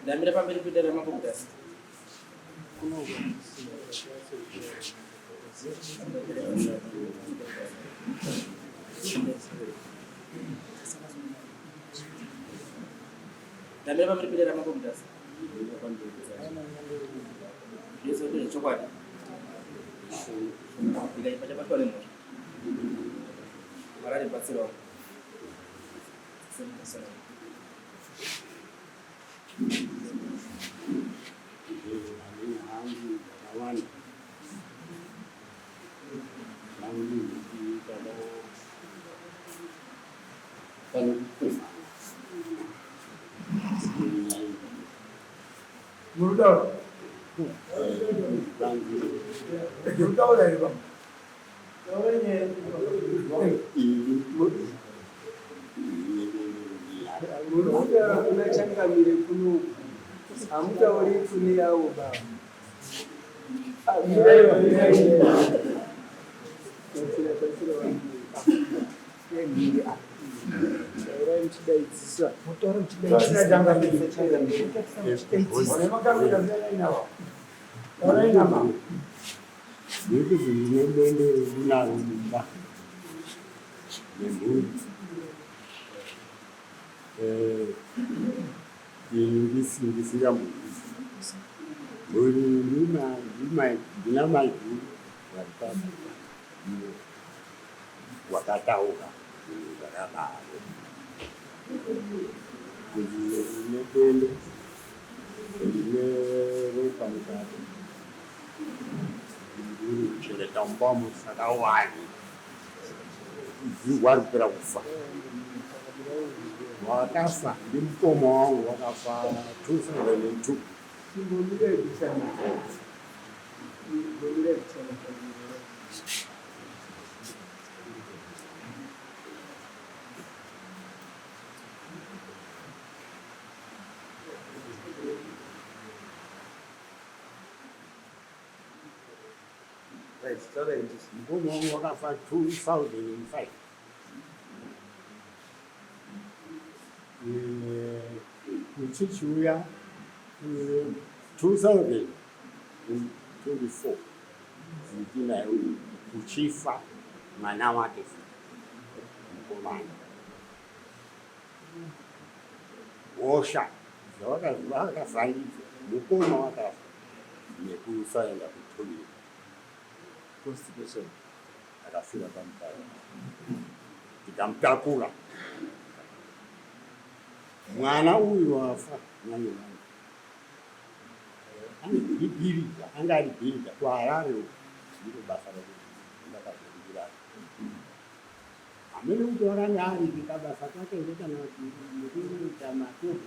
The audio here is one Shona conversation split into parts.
Ndamira pamberi pedare ramambo Mutasa. Ndamira pamberi pedare ramambo Mutasa. Zvese ndezvechokwadi. Ndikaipa chabatwa nemhosva. Mwari andibatsirawo. Murutaura here baba? Murikutaura kuna changamire kunoku, hamutauri kune avo baba. Mirai, mirai. Batsira, batsira vanhu. Mhiri apa. Taurai muchidaidzisa. Mutaura muchidaidzisa. Changamire. Taurai nama. Nekuti ndine dende randinaro mumba nemhuri. Eh, ini ndisingambobvisi. Mhuri ndina maiguru vari pano ndivo wakataura zvinhu zvakadaro. Kuti ndine dende rine ropa mukati. Ndiri kuchengeta mumba umu sakawani wari kupera kufa. Wakafa ndimukoma wangu wakafa 2002. Chimbomira bichana. Chimbomira bichana. Mukoma wangu wakafa 2005. Uchichiuya 2024 ndinaye uchifa mwana wake mukomana hosha dzavakafa ndidzo mukoma wakafa nekusaenda kutoilet Constipation. Akafira pamutaro tikamutakura mwana uyu wafa mwana wangu anobhirija anga ari bhirija kuHarare uku ndiro basa rake ndakazorira hamene kuti wakanga aripi kabasa kake here kana kuti nekuita matope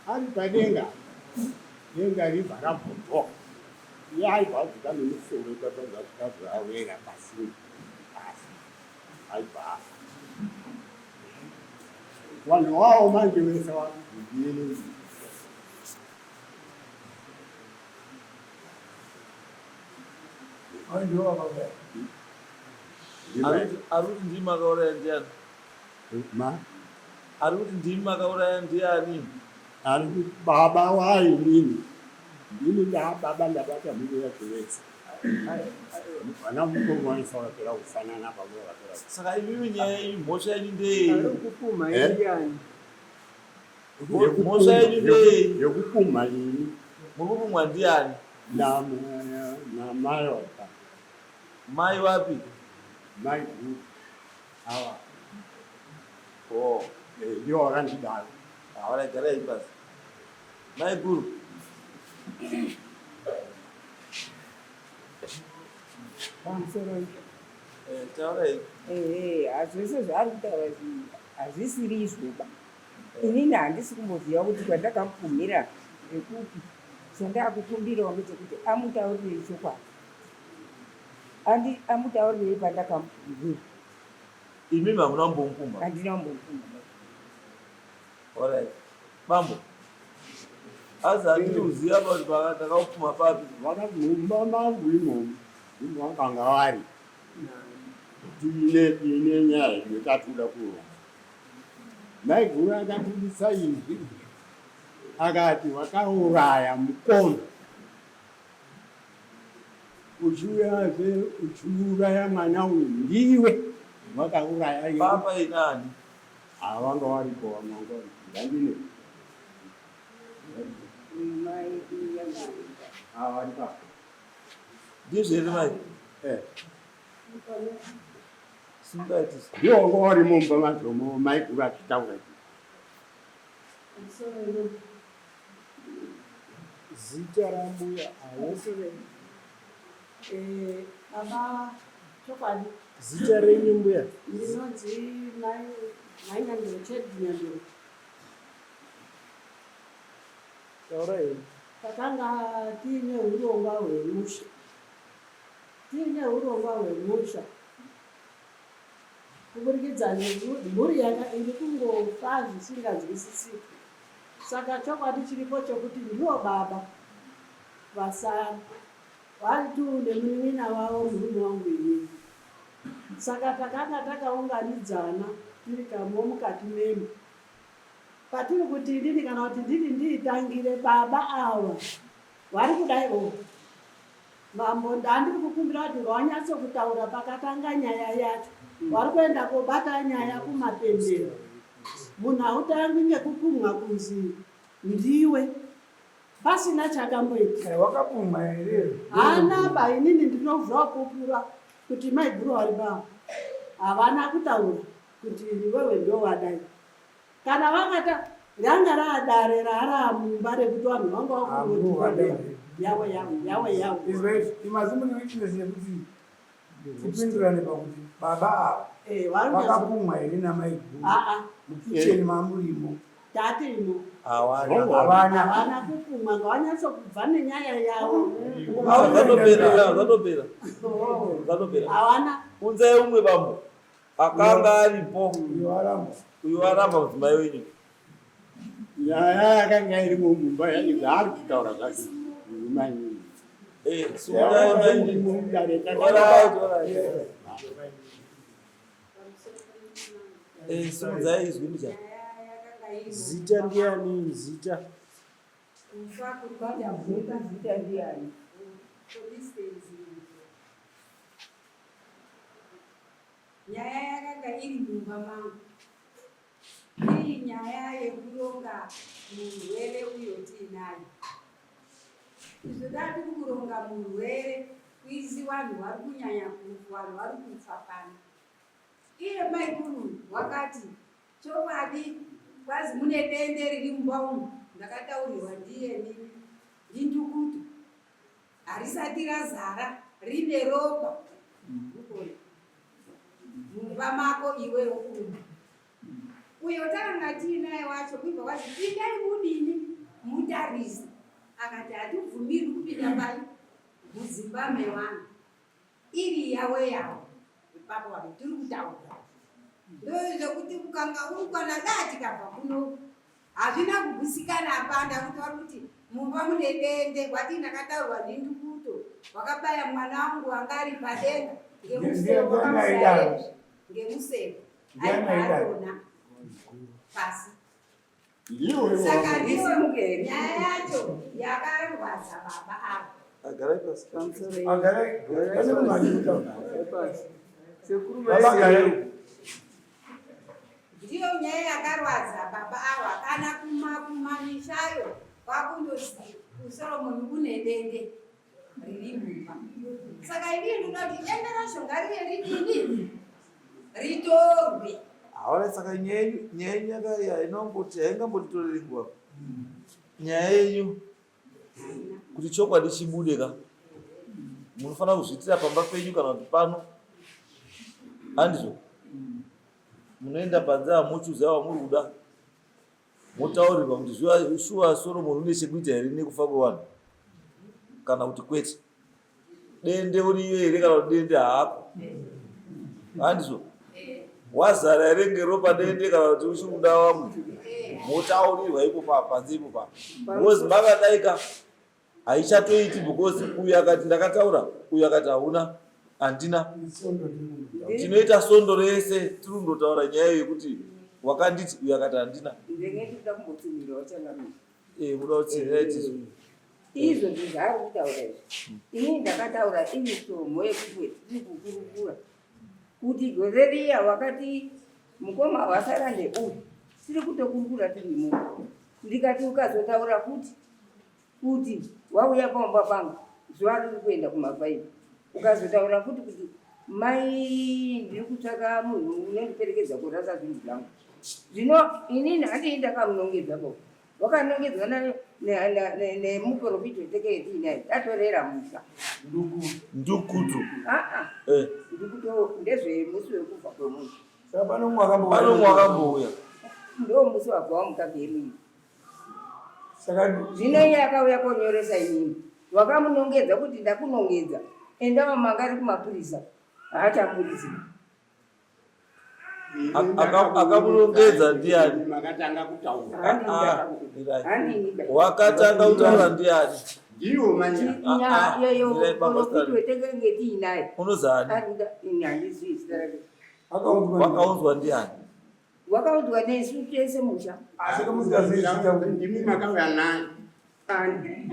ari padenga denga ribva rabhotoka iye aibva adzika nemusoro ipapa zvasvika awera pasi pasi aibva afa vanhu wawo manje vese vakugudiyele Ari kuti ndimi makauraya ndiani? Ma? Ari kuti ndimi makauraya ndiani? Ari kuti baba wayo inini. Ndini ndababa ndabata mhuri yacho yese. Vana mukoma vese vakapera kufanana baba vakapera. Saka imimi nyaya yenyu mhosva yenyu ndeyei? Ari kupumha Eh? ndiani? Mhosva yenyu ndeyei? Yekupumha ini Muri kupumhwa ndiani? namai waka. Mai vapi? Mai guru ava. Oh. Eh, ndivo vakandidaro. Havana garai pasi. Mai guru. Pamusoro Eh, taurai. Ehe, hazvese zvaari kutaura izvi hazvisiri izvoba. Inini handisi kumboziva kuti kwandakamupumhira ndekupi. Chandakukumbirawo ndechekuti amutaurirei chokwadi. Andi amutaurirei pandakamupumhira. Imimi hamuna kumbomupumha? Handina kumbomupumha. Alright. Bambo. Asi handiti kuziva kuti ndakakupumha papi. Vakamumba mangu imomo. Ndimo vakanga vari. Tiine tiine nyaya yatatoda kuronga. Maiguru akatibisa izwi. Akati wakauraya mukoma uchiuyazve uchiuraya mwana uyu ndiwe wakauraya. Papa inani? Havanga waripo vamwe vanga varipo ndandine Mai iya mai. vari papo. Ndizvo here mai? Eh. Simukaitisa. Ndiwo wanga wari mumba macho maiguru achitaura izvi. Zita rambuya avo? Baba, chokwadi. Zita renyu, mbuya? Ndinonzi mai Nyandoro, Chedi Nyandoro. Taura henyu. Takanga tiine urongwa hwemusha, tiine urongwa hwemusha kuburikidza nemhuri yaka iri kungofa zvisinganzwisisiki. Saka chokwadi chiripo chokuti ndiwo baba vasara vari tu nemunin'ina wavo, murume wangu inini. Saka takanga takaunganidzana tiri kamo mukati memo patiri kuti inini kana kuti ndini ndiitangire. Baba ava vari kudai o mambo, ndandiri kukumbira kuti ngawanyatso kutaura pakatanga nyaya yacho. Vari kuenda kobata nyaya kumapendero. Munhu hautangi ngekupumwa kunzi ndiwe pasina chakamboitika. Wakapumwa here? Hana ba. Inini ndinovhura kupura kuti maiguru vari baba havana kutaura kuti iwewe ndo wadai. Kana vakata ranga raadare raaramumba rekuti vanhu vanga Hambu. Yawe, yawe, yawe, yawe. Izvo imazimuni witness yekuti tipindurane pakuti baba ava Vari vakapumwa here namaiguru aa mukicheni mamurimo? Tatirimo. Hawana. Havana. Havana kupumwa. Ngavanyatso kubva nenyaya yavo. Zvatopera, zvatopera, zvatopera. Havana. Unzai umwe bambo akanga aripo. Uyo aramba. Uyo aramba, mudzimai wenyu. Nyaya yakanga iri mumba zvaari kutaura zvacho mainini. Simukai mai. Mudare. Alright, alright. Simudzai izwi mbichana. Zita ndiani, zita? Zita, zita ndiani? Nyaya yakanga iri mumba mangu iri nyaya yekuronga murwere uyo tiinaye. Izvo tati kuronga murwere kuisi vanhu vari kunyanya kufa, vanhu vari kufa pano. Iye maikuru wakati chokwadi kwazi mune dende riri mumba umu. Ndakataurirwa ndiye ndindukutu harisati razara, rine ropa. Ukona mumba mako iwewo umu uyo takanga tiinaye wacho kuibva kwazi pindai mudini mutarise. Akati hatibvumirwi kupinda pai mudzimba mevanhu iri yawe yawo. Ipapo vanhu tiri kutaura ndozvekuti ukanga uri kwana daa tikabva kuno hazvina kugusikana apanda kuti vari kuti mumba mune dende. Kwati ndakataurwa ndindukuto wakabaya mwana wangu anga ari padenga ngemusero. Ndiani aidaro? Ngemusero. Ndiani aidaro? Aibva pasi. Ndiwe. Saka ndiyo Ndisimuke. nyaya yacho yakarwadza baba ava. Agarai pasi. Pamusoro. Agarai, pane munhu ari kutaura. Pasi. Sekuru. Baba, garai. Ndiyo nyaya yakarwadza baba ava. Kana kumamishayo kwakundozi kuSoromoni kune dende riri mumba. Saka inini ndinoda kuti dende racho ngarive ridini, ritorwe. Haona, saka nyaya yenyu, nyaya yenyu hainamboti, haingambotitoreri nguva nyaya yenyu kuti chokwadi chibude ka. Munofanira kuzviitira pamba penyu kana kuti pano, handizvo? Munoenda panze, hamuchuza wamuri kuda, motaurirwa kuti shuwa Solomon une chekuita here nekufa kwevanhu kana kuti kwete, dende uriyo here kana kuti dende haako, handizvo? Wazara here ngeropa dende kana kuti uchiri kuda vamwe? Motaurirwa ipo panze ipo pa, because makadai ka haichatoiti, because uyu akati ndakataura, uyu akati hauna, handina. Tinoita sondo rese tiri kundotaura nyaya yekuti wakanditi, uyu akati handina. Ndenge ndinoda kumbotsinhirawo, changamire. Eh, muda kutsinhira tisu. Izvo zvaari kutaura izvi, inini ndakataura iri tsomho yekuti tiri kukurukura kuti gore riya wakati mukoma wasara ndeuyu, tiri kutokurukura tiri muno, ndikati ukazotaura kuti kuti wauya pamba pangu zuva riri kuenda kumafaivi, ukazotaura futi kuti mai ndiri kutsvaka munhu unondiperekedza kurasa zvinhu zvangu, zvino inini handii ndakamunongedza po wakanongedzwa nemuprofita wetekee tiinaye tatorera musha. Ndukutu. Aa, Eh. ndukuto ndezvemusi wekufa kwemunhu. Saka pane umwe akambouya. Pane umwe akambouya. Ndo musi wabva wamuka geruyi. Saka zvino iye akauya konyoresa inini, wakamunongedza kuti ndakunongedza, enda wamangari kumapurisa, haachamburitsi. Akamunongedza ndiani? Makatanga kutaura. Ah, mirai. Handini. Wakatanga kutaura ndiani? Ndiwo manje. Ah, ah, mirai, Baba Yeyo Stanley. wetekenge tiinaye. Unozani? Arikuda ini handizivi zita rake. Akaunzwa. Wakaunzwa ndiani? Wakaunzwa nesu tese musha. Saka musingazivi zita kuti. Ndimi makauya naye. Ani.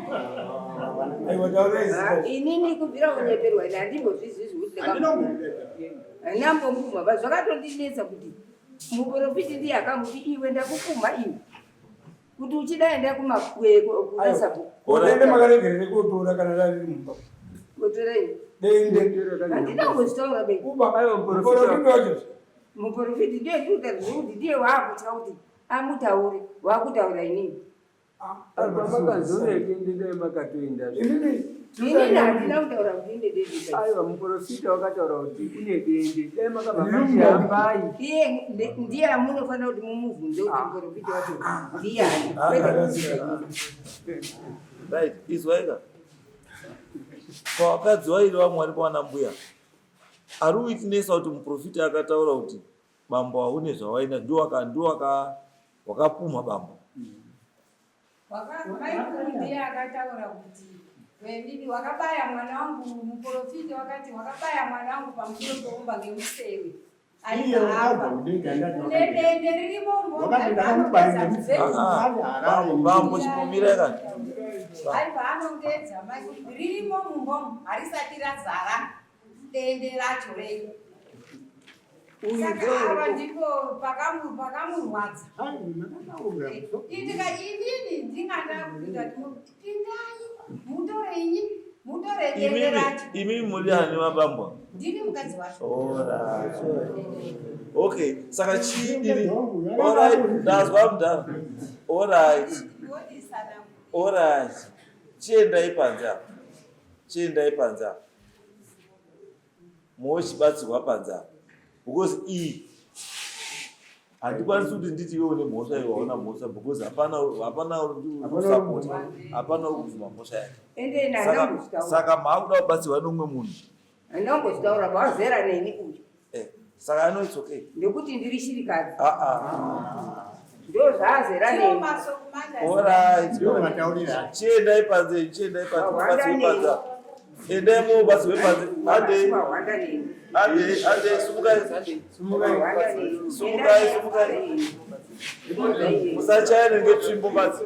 Aiwa, taurai Ah, zita. inini kubvira kunyeperwa ini handimbozvizivi kuti Handina kumbobvira. Handinambomupumha ba, zvakatondinetsa kuti muprofiti ndiye akamuti iwe ndakupumha iwe kuti uchida enda kumasabhuku. Dende makaregerere kotora kana rari mumba. Kotorei? Dende. Handina kumbozvitaura be. Kuba. Aiwa, muprofita. Muprofita wacho. Muprofiti ndiye ndikutaura kuti ndiye waakutya kuti amutaure, waakutaura inini. Pamakanzona dende dai makatoenda. Inini. Inini handina kutaura kuti ine dende. Aiwa, muprofita wakataura kuti une dende, dai makabva mati hambai. Iye ndiye amunofanira kuti mumubvunze kuti muprofiti wacho ndiyani. Ah, Kwete ah, kuti inini. Right, izwaika. Pavakadzi vairi vaMwari pavana mbuya, ari witnessa kuti muprofita akataura kuti bambo haune zvawaina, ndiwo wakapumha bambo. Maikuru ndiye akataura kuti wenini wakabaya mwana wangu, muprofita wakati wakabaya mwana wangu pamusoro peumba ngemuseve. Iye wakabva kudenga ndati Une dende ririmo Wakati ndakamubaya ngemuseve. Ah, ah, bambo chimbomira kani. Aibva anongedza maikuru ririmo mumbomu harisati razara dende racho rei. Uyu Saka ndo ava ndipo pakamurwadza. Hai, makataura. Indika inini ndingada kuti pindai mutore inyi mutore dende Imimi, racho. imimi muri ani mabambo? Ndini mukadzi wacho. Alright. Okay, saka chii? Alright, ndazwa mudhara. Alright. Ndodisana. Alright. Chiendai panze apa. Chiendai panze apa. Mochibatsirwa panze apa. Because iyi handikwanisi kuti nditi iwe une mhosva, iwe hauna mhosva, because hapana hapana uri kusapota, hapana uri kubvuma mhosva yake. Ende ini Saka handambozvitaura. saka maakuda kubatsirwa neumwe munhu. Handambozvitaura pawazera neni uyu. Eh, saka ano it's okay. Ndekuti ndiri shirikadzi. Ah ah. Ndo zvaazera Ndiwo neni. masoko manje. Alright. Ndiwo matauriro acho. Chiendai panze, chiendai panze, Wahwanda mubatsirwe neni. panze. Endai mubatsirwe panze. Handei. Wahwanda neni. Handei, handei, sumukai. Wahwanda neni. Sumukai, sumukai. Musachayane ngetsvimbo basi.